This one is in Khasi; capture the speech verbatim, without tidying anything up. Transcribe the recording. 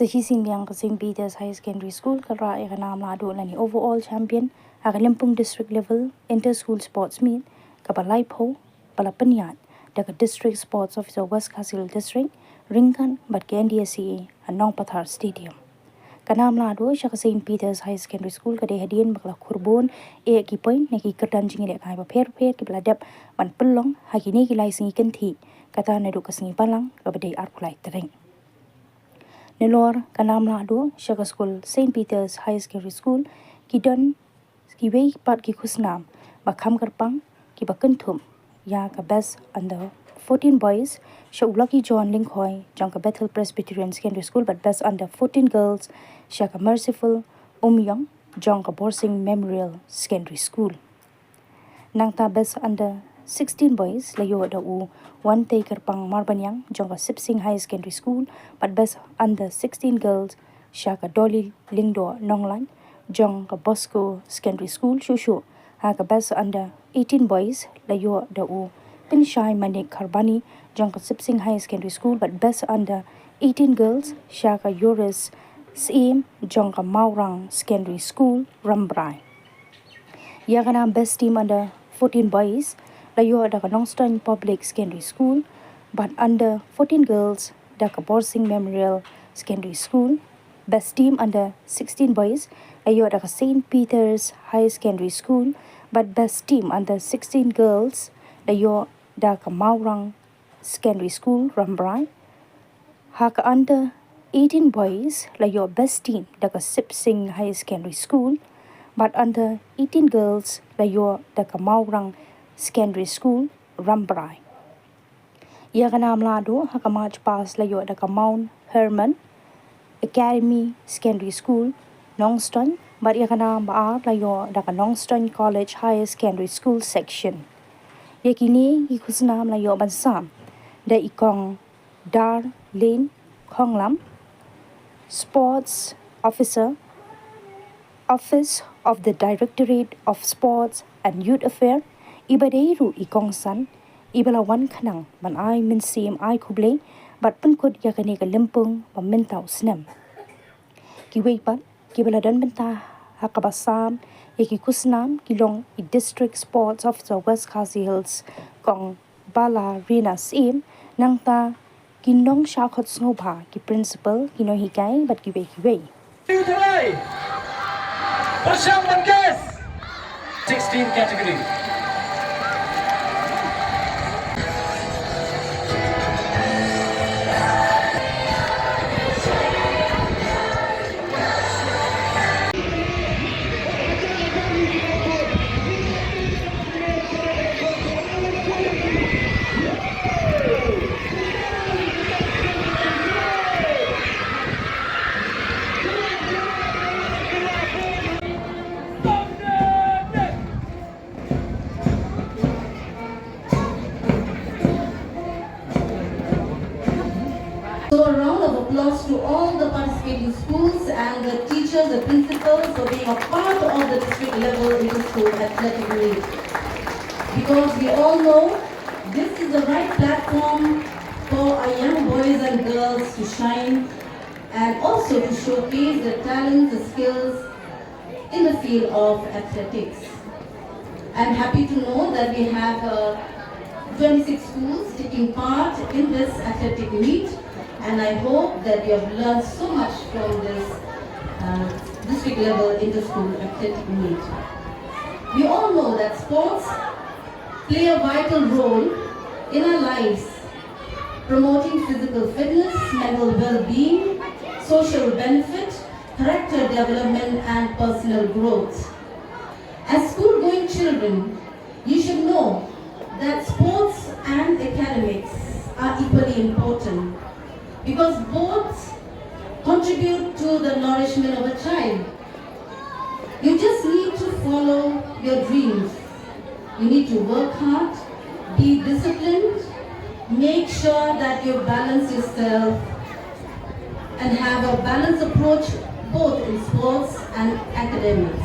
Shisien biang ka Saint Peter's Higher Secondary School ka rah ïa ka nam lahduh lane overall champion ha ka lympung district level inter school sports meet kaba laiphew ba la pynïaid da ka District Sports Officer West Khasi Hills District ryngkat bad ka N D S C A ha Nongpathar Stadium. Ka nam lahduh sha ka Saint Peter's Higher Secondary School ka dei hadien ba ka la khurbun ïa ki point na ki kyrdan jingïalehkai bapher bapher kiba la dep ban pynlong ha kine ki lai sngi kynthih, kata naduh ka sngi Balang kaba dei arphew lai tarik. Nalor ka nam lahduh sha ka skul Saint Peter's Higher Secondary School ki don kiwei pat ki khusnam ba kham kyrpang kiba kynthup ïa ka best under fourteen boys sha u Lucky John Lyngkhoi jong ka Bethel Presbyterian Secondary School bad best under fourteen girls sha ka Merciful Umïong jong ka Borsing Memorial Secondary School. Nangta best under sixteen boys la ïoh da u Wantei Kyrpang Marbaniang jong ka Sipsing Higher Secondary School bad best under sixteen girls sha ka Dolly Lyngdoh Nonglait jong ka Bosco Secondary School shuh shuh. Ha ka best under eighteen boys la ïoh da u Pynshai Manik Kharbani jong ka Sipsing Higher Secondary School bad best under eighteen girls sha ka Yoris Syiem jong ka Mawrang Secondary School, Rambrai. Ïa ka nam best team under fourteen boys la ïoh da ka Nongstoiñ Public Secondary School bad under fourteen girls da ka Borsing Memorial Secondary School. Best team under sixteen boys la ïoh da ka Saint Peter's Higher Secondary School bad best team under sixteen girls la ïoh da ka Mawrang Secondary School, Rambrai. Ha ka under eighteen boys la ïoh best team da ka Sipsing Higher Secondary School bad under eighteen girls la ïoh da ka Mawrang Secondary School, Rambrai. Ïa ka nam lahduh ha ka march past la ïoh da ka Mount Hermon Academy Secondary School, Nongstoiñ bad ïa ka nam ba ar la ïoh da ka Nongstoiñ College Higher Secondary School section. Ïa kine ki khusnam la ïoh ban sam da i Kong Darlene Khonglam, Sports Officer, Office of the Directorate of Sports and Youth Affairs, iba dei ruh i kongsan iba la wan khnang ban ai mynsiem ai khublei bad pynkut ïa kane ka lympung ba mynta u snem. Kiwei pat kiba la don bynta ha kaba sam ïa ki khusnam ki long i District Sports Officer West Khasi Hills, Kong Bala Rina Syiem, nangta ki nongshah khot sngewbha, ki principal, ki nonghikai bad kiwei kiwei. Pyrshang ban guess. Sixteen category. So a round of applause to all the participating schools and the teachers, the principals for being a part of the district level inter-school athletic meet. Because we all know this is the right platform for our young boys and girls to shine and also to showcase their talents, the skills in the field of athletics. I'm happy to know that we have uh, twenty-six schools taking part in this athletic meet, and I hope that you have learned so much from this uh, district level inter-school athletic meet. We all know that sports play a vital role in our lives, promoting physical fitness, mental well-being, social benefit, character development and personal growth. As school-going children, you should know that sports and academics are equally important because both contribute to the nourishment of a child. You just need to follow your dreams. You need to work hard, be disciplined, make sure that you balance yourself and have a balanced approach both in sports and academics.